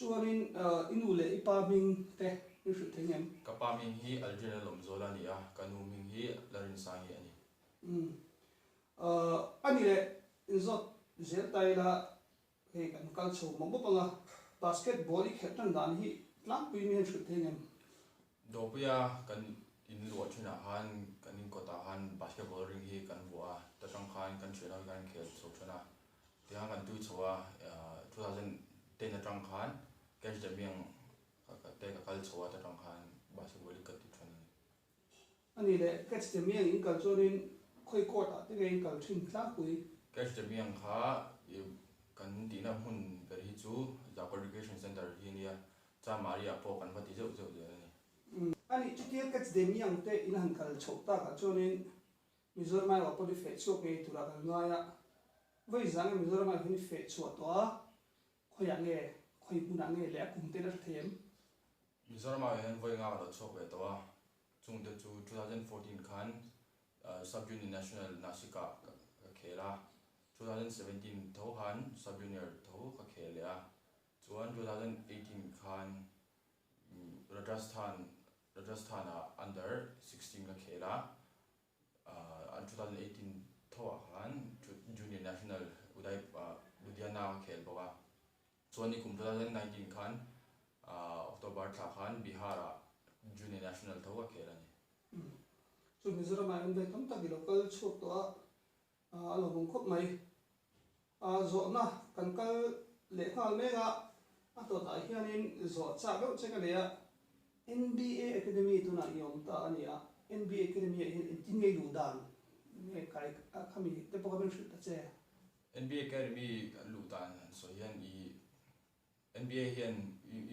Chuanin i nu leh i pa hming te min hrilh thei ngem? Ka pa hming hi Aldrin Lawmzuala a ni a, ka nu hming hi Larinsangi a ni. Umm. A ni leh, inzawt zel ta ila hei kan kal chho mawp mawp ang a, basketball i khelh tan dan hi tlangpui mi hian hrilh thei ngem? Dawpuia kan inluah thinah khan kan inkawtah khan basketball ring hi kan vuah a, ta tang khan kan thian ho hi kan inkhel chho thin a, Tiang kan tui chho a, 2010 atang khan Cash Damiang te ka kal chho a, ta tang khan basketball hi ka ti than a ni. A ni le, Cash Damiang in kal chuanin khawi court ah te nge in kal thin tlangpui? Cash Damiang kha kan tihna hmun ber hi chu Zakua Recreation Centre hi a nia, Chamari ah pawh kan va ti zeuh zeuh zel a ni. A nih chutia Cash Damiang te in han kal chhoh takah chuanin Mizoram aiawh pawh hi feh chhuak ngei turah kan ngai a, vawi zah nge Mizoram aiawh hian i feh chhuah tawh a, khawiah nge, khawi hmunah nge leh a kum te la hre thei em? Mizoram aiawh hian vawi nga ka lo chhuak ve tawh a, chungte chu 2014 khan Sub-Junior National Nashik ah ka khel a, 2017 tho khan Sub-Junior tho ka khel leh a, chuan 2018 khan Rajasthan Rajasthan ah Under 16 ka khel a, An 2018 tho ah khan Junior National Uday Ludhiana a khel bawk a. Chuan nikum 2019 khan October thla khan Bihar ah Junior National tho a khel a ni. Chu Mizoram ah hian vei tam tak i lo kal chhuak tawh a, a lawmawm khawp mai. Zawhna kan kal leh nghal mek a, a tawtah hianin zawh chak deuh che ka nei a, NBA Academy tunah i awm ta a ni a, NBA Academy ah hian engtin nge i luh dan nge kai khami te pawh kha min hrilh ta che. NBA Academy luh dan han sawi hian i NBA hian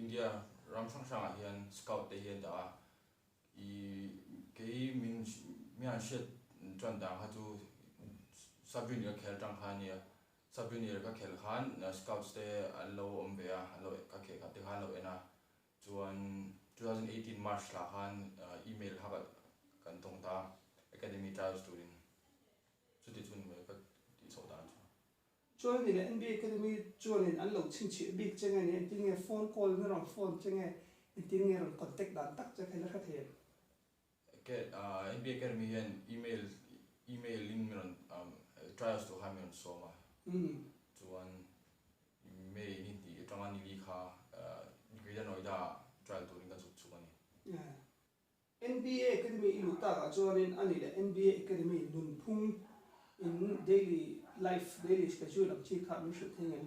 India ram hrang hrangah hian scout te hi an dah a, I kei min mi han hriat chuan dan kha chu sub junior ka khel tang kha ania, sub junior ka khel khan scouts te an lo awm ve a, an lo ka kheh khat te khan an lo en a, chuan 2018 March thla khan email kha kan tawng ta a, academy trials turin chuti chu ni mai ka tih chhoh dan chu. Chuan ni leh NBA Academy chuanin an lo chhinchhiah bik che nge ni, engtin nge phone call in a rawn phone che nge, engtin nge rawn contact dan tak che kha i la hre thei em? NBA Academy hian email email in min rawn trials tur khan min rawn sawm a, chuan May ni hnih atanga ni li kha Greater Noida ah trial turin ka chhuk chhuk a ni. NBA Academy i luh takah chuanin a nih leh NBA Academy nunphung in daily life, daily schedule ang chi kha min hrilh thei ngem?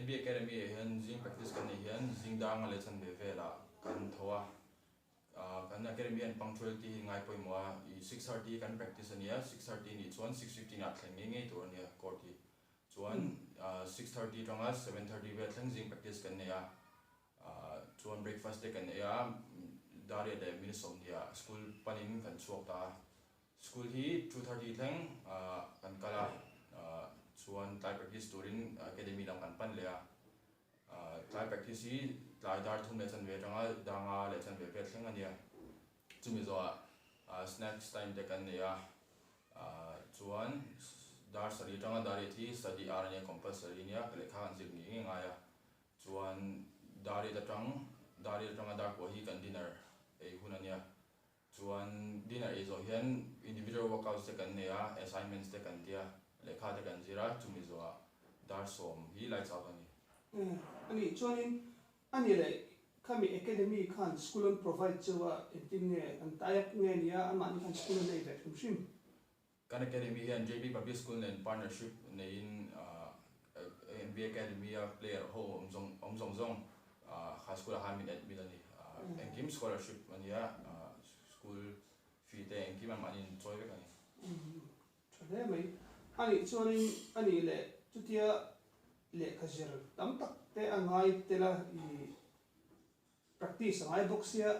NBA Academy ah hian zing practice kan neih hian zing danga leh chanve velah kan tho a, kan academy hian punctuality hi ngai pawimawh a, i 6:30 kan practice a nia, 6:30 nih chuan 6:15 ah thleng ngei ngei tur a nia court hi, chuan 6:30 atanga 7:30 vel thleng zing practice kan nei a, Chuan breakfast te kan ei a, Daria leh min 20 ah school panin kan chhuak ta a, school hi 2:30 thleng kan kal a, chuan tlai practice turin academy lam kan pan leh a, tlai practice hi tlai dar thum leh chanve atanga dar nga leh chanve vel thleng a nia, chumi zawhah snacks time te kan nei a, chuan dar sarih atanga dar riat hi study hour a nia, compulsory a nia, lehkha kan zir ngei ngei ngai a. Chuan Dariat atang Dariat atanga Darkua hi kan dinner ei hun a nia. Chuan dinner ei zawh hian individual workouts te kan nei a, assignments te kan tia, lehkha te kan zir a, chumi zawhah dar 10 hi lights out a ni. A nih chuanin a ni leh khami academy khan school an provide cheu a, engtin nge an tie up nge nia amahni khan school an nei ve hrim hrim. Kan Academy hian JB Public School nen partnership neiin NBA Academy a player ho awm zawng awm zawng zawng kha school ah khan min admit a ni. Engkim scholarship a nia, school fee te engkim an mahni in chawi vek a ni. Tha hle mai. A nih chuanin a nih leh chutia lehkha zir tam tak te a ngai tel a i Practice a ngai bawk sia,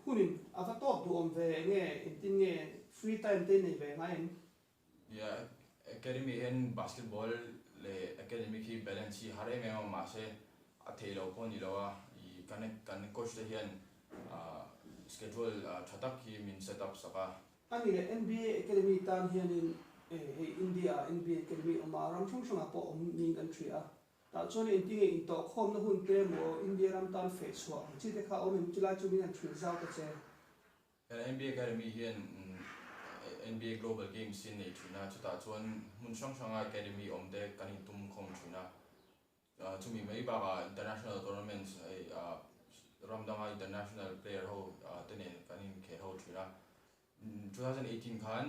hunin a va tawp duh awm ve enge engtin nge free time te nei ve ngai em? Nia, academy hian basketball leh academic hi balance hi har em em a mahse a theih loh pawh a ni lo a, i kan kan coach te hian schedule tha tak hi min set up sak a. A ni leh NBA Academy tan hianin hei India ah NBA Academy awm a, ram hrang hrangah pawh awm niin kan hria a. Tah chuan engtinge intawhkhawmna hun te emaw India ram tan feh chhuah ang chi te kha a awm em? Chulai chu min han hrilh zau ta che. Kan NBA Academy hian NBA Global Games hi a nei thin a, chutah chuan hmun hrang hranga Academy awm te kan intum khawm thin a. Chumi mai bakah International Tournaments hei ram danga International player ho te nen kan inkhel ho thin a. 2018 khan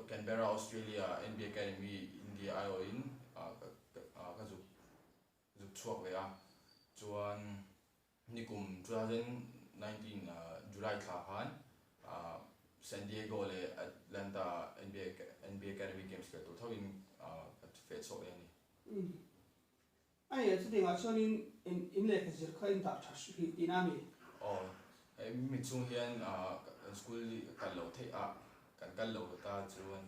Canberra, Australia NBA Academy India aiawhin ka zuk zuk chhuak ve a, chuan Nikum 2019 July thla khan San Diego leh Atlanta NBA NBA Academy Games kal tur thoin ka feh chhuak leh a ni. Umm. A nih chutiangah chuanin in in lehkha zir kha in dah tha hrih tihna a mi? Aw. Hei mi chung hian kan school kal loh theih a, kan kal lo ta chuan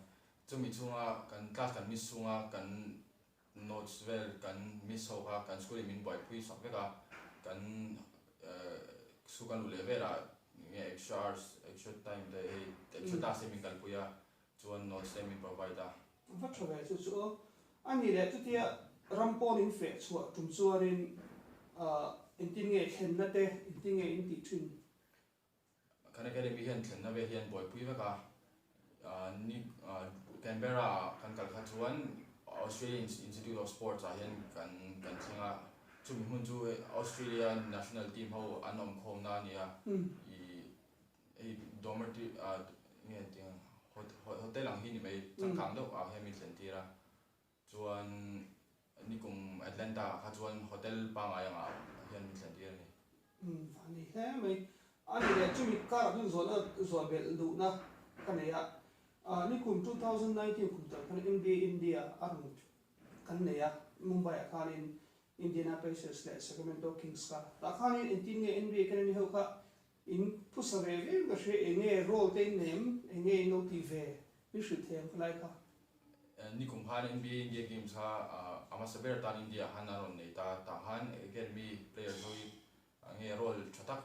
chumi chhunga kan class kan miss chhunga kan Notes vel kan miss ho kha kan school in min buaipui sak vek a, kan school kan luh leh velah nge extra hours, extra time te hei extra class te min kalpui a, chuan notes te min provide a. Va tha ve chu chu aw. A nih leh chutia ram pawn in feh chhuah tum chuanin engtin nge thlenna te engtin nge in tih thin? Kan Academy hian thlenna vel hi an buaipui vek a, ni Canberra ah kan kal kha chuan Australian Institute of Sports ah hian kan kan thleng a, chumi hmun chu Australia national team ho an awm khawmna a ni a, ih hei dormitory ah nge tih ang hotel ang hi ni mai changkang deuh ah hian min thlen tir a, chuan Nikum Atlanta ah kha chuan hotel pangngai angah hian min thlen tir a ni. Umm a ni hle mai. A ni leh chumi karah chuan zawhna zawh belh duhna ka nei a. Nikum 2019 kum tan khan NBA India a rawn kan nei a, Mumbai ah khanin Indiana Pacers leh Sacramento Kings kha. Tah khanin engtin nge NBA Academy ho kha in phusa ve viau ka hria, eng nge role te in nei em, eng nge in lo tih ve min hrilh thei ang khalai kha. Nikum khan NBA India Games kha a hmasa ber atan India ah khan a rawn nei ta, tah khan Academy players ho hi nge role tha tak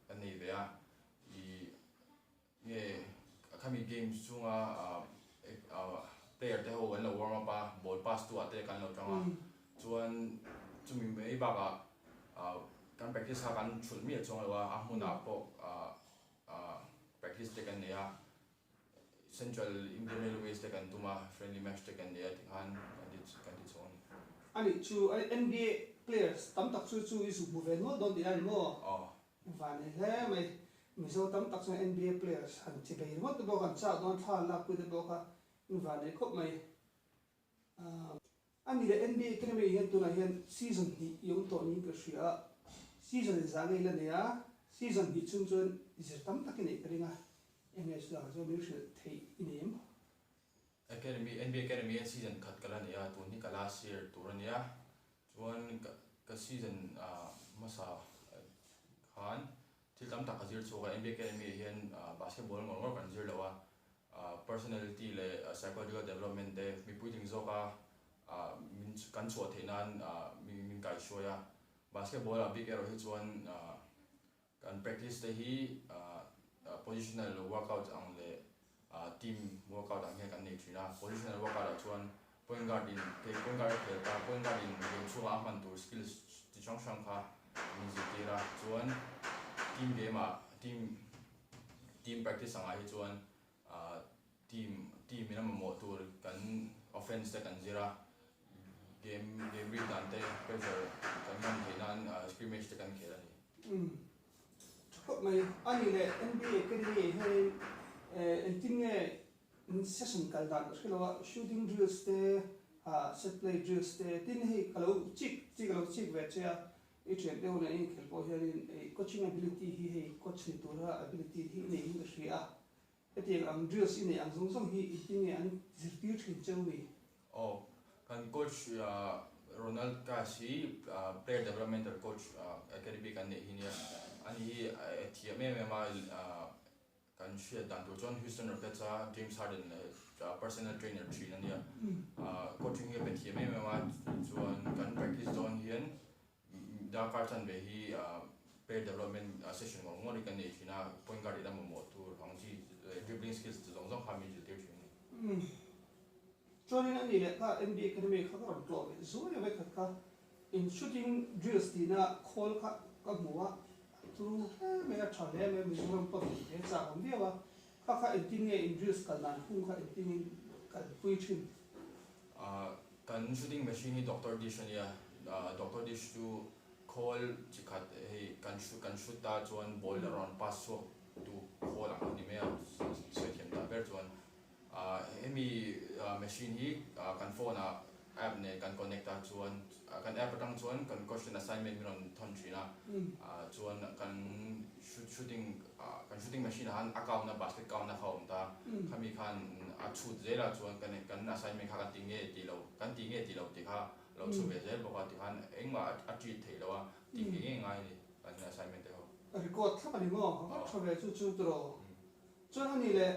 kan nei ve a, ih nge khami games chhunga player te ho an lo warm up a, ball pass tu ah te kan lo tang a, chuan chumi mai bakah kan practice kha kan thulh miah chuang lo a, a hmunah pawh practice te kan nei a. Central Indian Railways te kan tum a, friendly match te kan nei a tikhan kan ti kan ti chhuak a ni. A nih chu, NBA players tam tak chu chu i zuk hmu ve nual dawn tih a ni maw? Aw. Van ni hle mai. Mizo tam tak chuan NBA players han chi bei ringawt te pawh kan chak dawn thla an lakpui te pawh kha in van nei khawp mai. A ni leh NBA Academy hian tunah hian season hnih i awm tawh niin ka hria a, season in zah ngei la nei a, season hnih chung chuan zir tam tak i neih ka ring a, eng nge chutah chuan min hrilh theih i nei em? Academy, NBA Academy hian season khat ka la nei a, tun hi ka last year tur a nia, chuan ka season hmasa khan Thil tam tak a zir chhuak a, NBA Academy ah hian basketball ngawr ngawr kan zir lo a, personality leh psychological development te mi puitling zawka min kan chhuah theih nan min kaihruai a. Basketball ah bik erawh hi chuan kan practice te hi positional workout ang leh team workout ang hian kan nei thin a. Positional workout ah chuan point guard in kei point guard a khel ta, point guard in game chhungah a hman tur skills chi hrang hrang kha min zirtir a. Chuan team game ah team team practice angah hi chuan team team in a mamawh tur kan offense te kan zir a, game game read dan te pressure kan hman theih nan scrimmage te kan khel a ni. Tha khawp mai. A nih leh NBA Academy ah hianin engtin nge session kal dan ka hre lo a, shooting drills te, set play drills te, tin hei ka lo chik chik ka lo chik ve che a, i thian te hunah i inkhelh pawh hianin coaching ability hi hei coach ni tura ability hi i neih in ka hria a, hetiang ang drills i neih ang zawng zawng hi engtin nge an zirtir thin cheu ni? Aw, kan coach Ronald Cash hi player developmental coach academy kan neih hi nia, ani hi a thiam em em a, kan hriat dan tur chuan Houston Rockets a James Harden personal trainer thin a nia, coaching hi a pe thiam em em a, chuan kan practice dawn hian darkar chanve hi player development session ngawr ngawr hi kan nei thin a, point guard ila mamawh tur ang chi dribbling skills zawng zawng kha min zirtir thin a ni. Chuanin a ni leh kha NB Academy kha ka rawn tlawh ve zuai a vekhat kha in shooting drills tihna khawl kha ka hmu a, a turu hle mai a, tha hle mai Mizoram pawh in he chak awm viau a, kha kha engtin nge in drills kal dan phung kha engtin in kalpui thin? Kan shooting machine hi Doctor Dish a nia, Doctor Dish chu khawl chi khat hei kan kan shoot ta chuan ball a rawn pass chhuak tu khawl ang a ni mai a, sawi thiam dan ber chuan Hemi machine hi kan phone ah app nen kan connect a chuan kan app atang chuan kan question assignment min rawn thawn thin a chuan kan shooting kan shooting machine ah khan a count a basket count a kha a awm ta khami khan a chhut zel a chuan kan kan assignment kha kan ti nge tih lo kan ti nge tih lo tih kha a lo chhut ve zel bawk a tikhan engmah a treat theih loh a tih ngei ngei ngai a ni kan assignment te ho. Record thlap a ni maw? A tha ve chu chu tiraw? Chuan a ni leh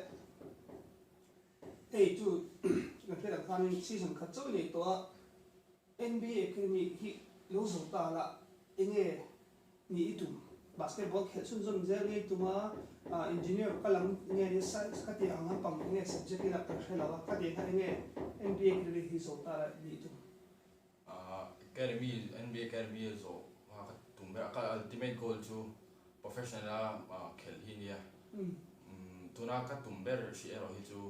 hei chu kan hriat ang khanin season khat chauh i nei tawh a, NBA Academy hi lo zo ta la enge ni i tum? Basketball khelh chhunzawm zel nge i tum a, engineer kal ang nge ni science ka tih ang lampang enge subject i lak kan hre lo a, ka tih kha enge NBA Academy hi zo ta la ni i tum? Academy, NBA Academy a zawh a ka tum ber a, ka ultimate goal chu professional a khelh hi nia. Tuna ka tum ber hrih erawh hi chu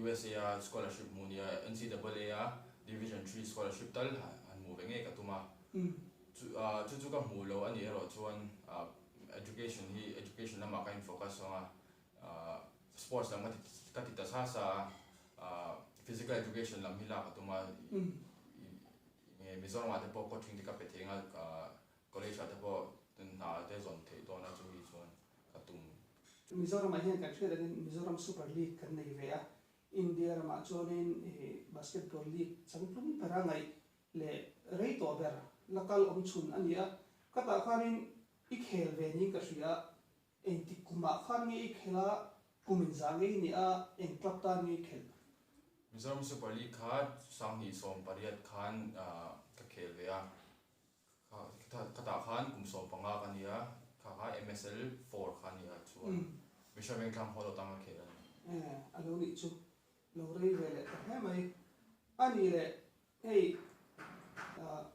USA a scholarship hmuh nia, NCAA a Division Three scholarship tal han hmuh ve ngei ka tum a. Chu chu ka hmuh lo a nih erawh chuan education hi education lamah ka in focus ang a, Sports lam ka ti ta sa sa a, physical education lam hi lak a tum a, nge Mizoram ah te pawh coaching te ka pe thei ang a, college ah te pawh hna te zawn theih dawn a chumi chuan ka tum. Mizoram ah hian kan hriat angin Mizoram Super League kan nei ve a, India ramah chuanin basketball league changtlung bera ngaih leh rei tawh ber la kal awm chhun a ni a, ka tah khanin i khel ve niin ka hria. Engtik kumah khan nge i khelh a, kum inzah nge i nih a, eng club tan nge i khelh? Mizoram Super League kha 2018 khan ka khel ve a, khatah khan kum 15 ka ni a, kha kha MSL four kha a ni a, chuan Mission Vengthlang Hall atang ka khel a ni. A lo nih chu lo rei ve leh ta hle mai. A nih leh hei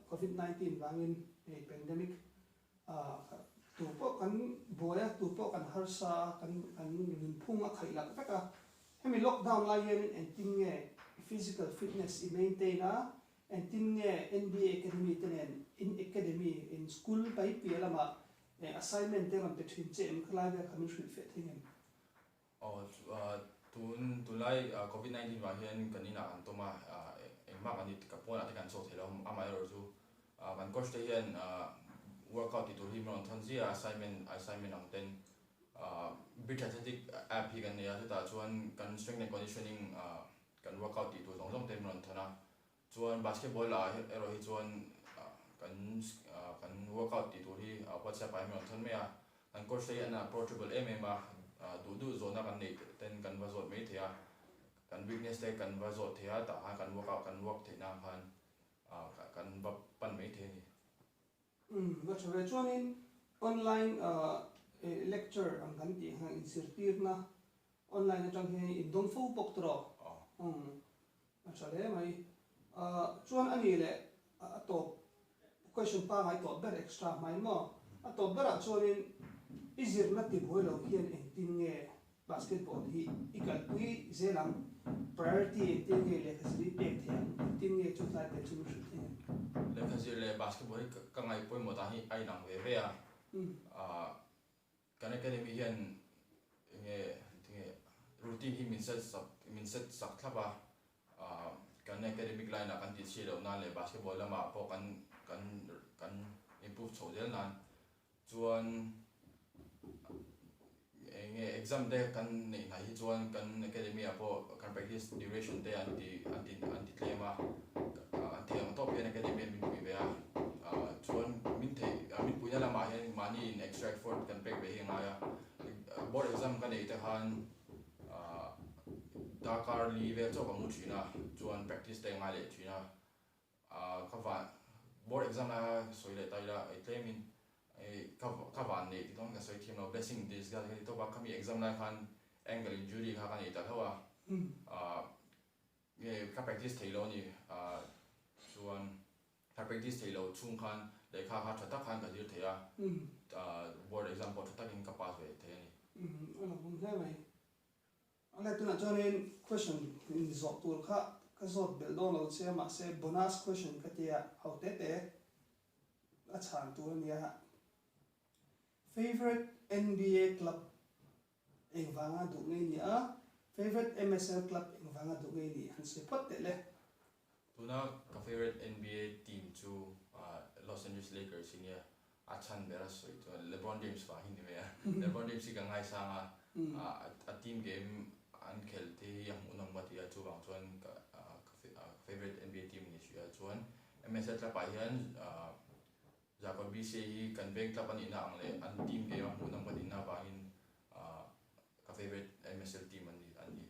Covid 19 vangin hei pandemic Tu pawh kan buai a, tu pawh kan harsa a, kan kan nunphung a khaih lak vek a. Hemi lockdown lai hianin engtin nge i physical fitness i maintain a, engtin nge NBA Academy te nen in academy, in school mai piah lamah assignment te rawn pe thin che em khalai vel kha min hrilh feh thei ngem? Aw tun tunlai covid 19 vang hian kan inah kan tawm a, engmah kan ka pawnah te kan chhuak thei lo amaherawh chu kan coach te hian workout tih tur hi min rawn thawn ziah a assignment assignment ang ten Bridge Athletic app hi kan nei a chutah chuan kan strength and conditioning kan workout tih tur zawng zawng te min rawn thawn a chuan basketball ah erawh hi chuan kan kan workout tih tur hi WhatsApp ah hian min rawn thawn mai a Kan coach te hi an approachable em em a, duh duh zawhna kan neih ten kan va zawt mai thei a, kan weakness te kan va zawt thei a, tah khan kan workout kan work theih nan khan kan va pan mai thei a ni. Umm va tha ve chuanin online lecture ang kan tih khan inzirtirna online atang hian in dawng fo bawk tawh umm a tha hle mai. Chuan a nih leh a tawp question pangai tawp ber extra hmai maw? A tawp berah chuanin i zirna ti buai lo hian engtin nge basketball hi i kalpui zel ang? Priority engtin nge lehkha zir i pek thei ang? Engtin nge chu tlai te chu min hrilh thei ang? Lehkha zir leh basketball hi ka ngaih pawimawh dan hi a inang ve ve a. Kan academy hian enge tinge routine hi min set sak min set sak thlap a, kan academic line ah kan tih chhiat loh nan leh basketball lamah pawh kan kan kan improve chhoh zel nan chuan enge exam te kan neih hnaih hi chuan kan academy ah pawh kan practice duration te an ti an ti an ti tlem a, an theih ang tawp hian academy an min pui ve a, chuan min theih min puihna lamah hian mahni in extra effort kan pek ve hi a ngai a, board exam ka neih te khan darkar li vel chauh ka mu thin a, chuan practice te a ngai leh thin a, ka van board exam laia sawi leh ta ila tlemin ka van neih tih dawn ka sawi thiam lo blessing in disguise ka ti tawp a, khami exam lai khan ankle injury kha ka nei ta hlauh a. Nge ka practice thei lo a ni chuan ka practice thei lo chhung khan lehkha kha tha tak khan ka zir thei a, board exam pawh tha takin ka pass ve thei a ni. A lo awm hle mai. A let tunah chuanin question in zawh tur kha ka zawt belh dawn lo che mahse bonus question ka tia ho te te a chhan tur a nia. Favourite NBA club Engvanga duh ngei ni a? Favourite MSL club engvanga duh ngei ni? Han sawi phawt teh le. Tuna ka favourite NBA team chu Los Angeles Lakers hi nia. A chhan ber a sawi chuan LeBron James vang hi ni mai a. LeBron James hi ka ngaisang a, a team game an khelh te hi a hmuhnawm ka ti a, chuvang chuan ka favourite NBA team a ni hrih a. Chuan MSL club ah hian Jacob BC hi kan veng club a nihna ang leh an team game a hmuhnawm ka tihna avangin ka favourite MSL team an ni an ni.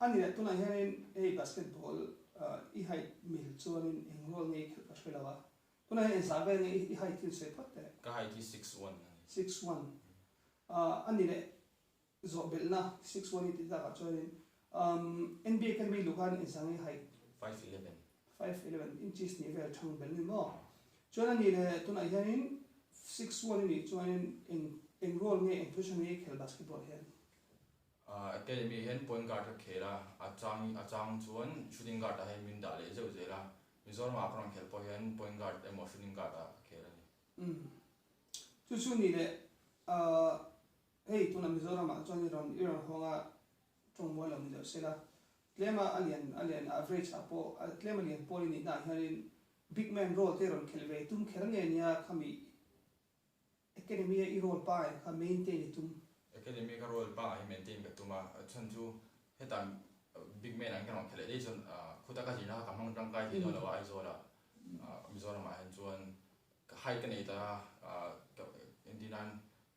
A ni leh tunah hianin hei basketball i height mil chuanin eng role nge i khelh ka hre lo a, tunah hian engzah vel nge i height hi sawi phawt teh. Ka height hi 6'1 a ni. 6'1 a ni leh zawhbelhna 6'1 i tih takah chuanin NBA Academy luh khan engzah nge i height? 5'11. 5'11 inches nih vel thang belh ni maw? Chuan a nih leh tunah hianin 6'1 i nih chuanin eng eng role nge eng position nge i khel basketball hian? Academy hian point guard ka khel a, a chang a chang chuan shooting guard ah hian min dah leh zeuh zel a, Mizoram ah ka rawn khelh pawh hian point guard emaw shooting guard ah ka khel a ni. Umm chu chu nih leh hei tunah Mizoram ah chuan i rawn i rawn hawng a tawng mawi lo ni deuh sela, tlema a lian a lian average ah pawh tlema lian pawl i nihna ah hianin big man role te rawn khelh ve tum kher nge nia khami academy a i role pa ah kha maintain i tum. Academy ka role pa ah hi maintain ka tum a, a chhan chu hetah big man ang hian rawn khelh leh daih chuan khuta ka zirna kha ka hmang tangkai thei dawn lo a Aizawl ah Mizoram ah hian chuan Ka height ka nei ta a, ka entir nan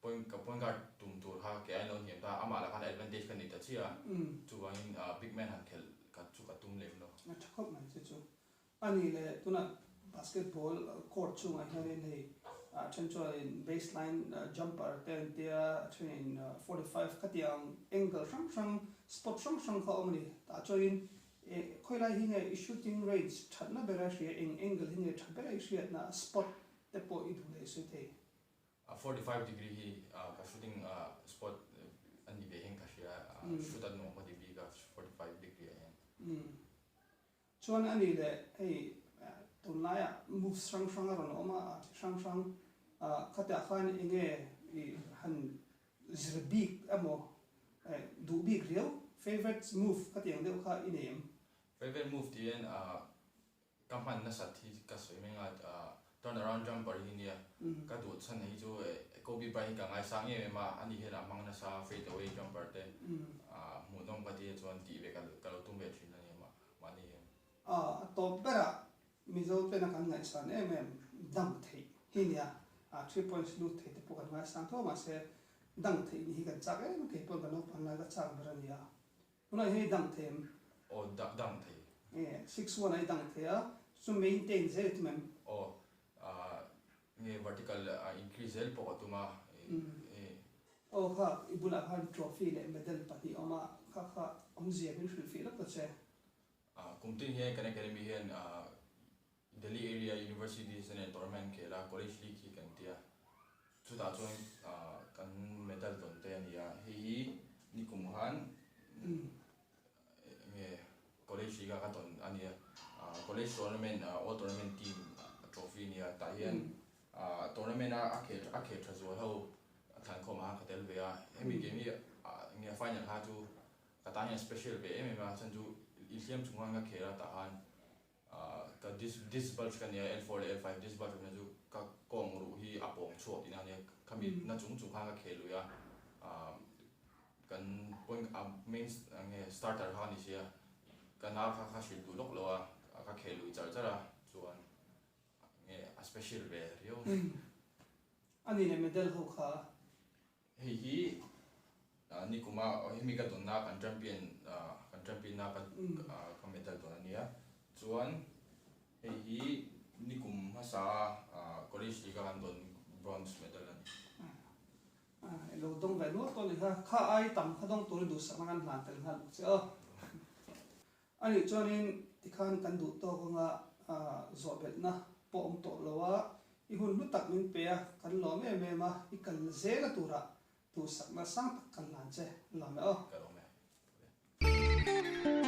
point ka point guard tum tur kha kei aiin lo hniam ta a, amah lah khan advantage ka nei ta chiah a, chuvangin big man han khelh khat chu ka tum lem lo. A tha khawp mai che chu. A nih leh tunah basketball court chungah hianin hei a then chuanin baseline jumper te an tia, a thenin 45 khatiang angle hrang hrang spot hrang hrang kha a awm a ni. Tah chuanin Khawi lai hi nge i shooting range thatna bera hria, eng angle hi nge tha bera i hriatna, spot te pawh i duh leh sawi thei. A 45 degree hi ka shooting spot a ni ve hian ka hria, shoot a nuam ka ti bik a 45 degree ah hian. Chuan a nih leh hei tunlaiah moves hrang hrang a rawn awm a, chi hrang hrang khatiah khan eng nge i han Zir bik emaw duh bik riau, favourite move ka tih ang deuh kha i nei em? Favourite move tih hian ka hman nasat hi ka sawi mai anga turn around jumper hi nia ka duh chhan hi chu Kobe Bryant hi ka ngaisang em em a, ani hian a hmang nasa fade away jumper te hmuhnawm ka tih chuan tih ve ka lo tum ve thin a nia mahni hian. A tawp berah Mizo tena kan ngaihsan em em dang theih hi nia, 3 points lut thei te pawh kan ngaisang tho mahse dang theih ni hi kan chak em kei pawh ka naupang lai ka chak ber a nia. Tunah hian i dang thei em? Aw dang thei. Nge 6'1 a i dang thei a, chu maintain zel i tum em? Aw nge vertical increase zel pawh ka tum a. Aw kha i bulah khan trophy leh medal pahnih a awm a, kha kha awmzia min hrilhfih lawk ta che. Kum tin hian kan academy hian Delhi area universities nen tournament khel a, college league hi kan ti a, chutah chuan kan medal dawn te a ni a, hei hi nikum khan enge college league a ka dawn a ni a, college tournament all tournament team trophy a ni a, tah hian tournament a a khel a khel tha zual ho a thlankhawm ah khan ka tel ve a, hemi game hi enge final kha chu Ka tan hian special ve em em a, chhan chu inhliam chung khan ka khel a tah khan ka disc disc bulge ka nia L4 leh L5 disc bulge awmna chu ka kawng ruh hi a pawng chhuak tihna a nia, khami na chung chung khan ka khel lui a, kan point a main nge starter kha ka ni sia, ka na kha ka hrilh duh lawk lo a, ka khel lui char char a chuan nge a special ve riau. A ni leh medal ho kha. Hei hi nikuma hemi ka dawnna kan champion kan champion na ka medal dawn a nia chuan hei hi nikum hmasa college league a kan dawn bronze medal a ni. Ilo dawng ve nual tawh a ni kha, kha ai tam kha dawng tur i duhsakna kan hlan tel nghal bawk che aw. Anih chuanin tikhan kan duh tawk anga zawhbelhna pawh awm tawh lo a, i hun hlu tak min pe a, kan lawm em em a, i kal zel a turah duhsakna sang tak kan hlan che, lawm e aw. Ka lawm e.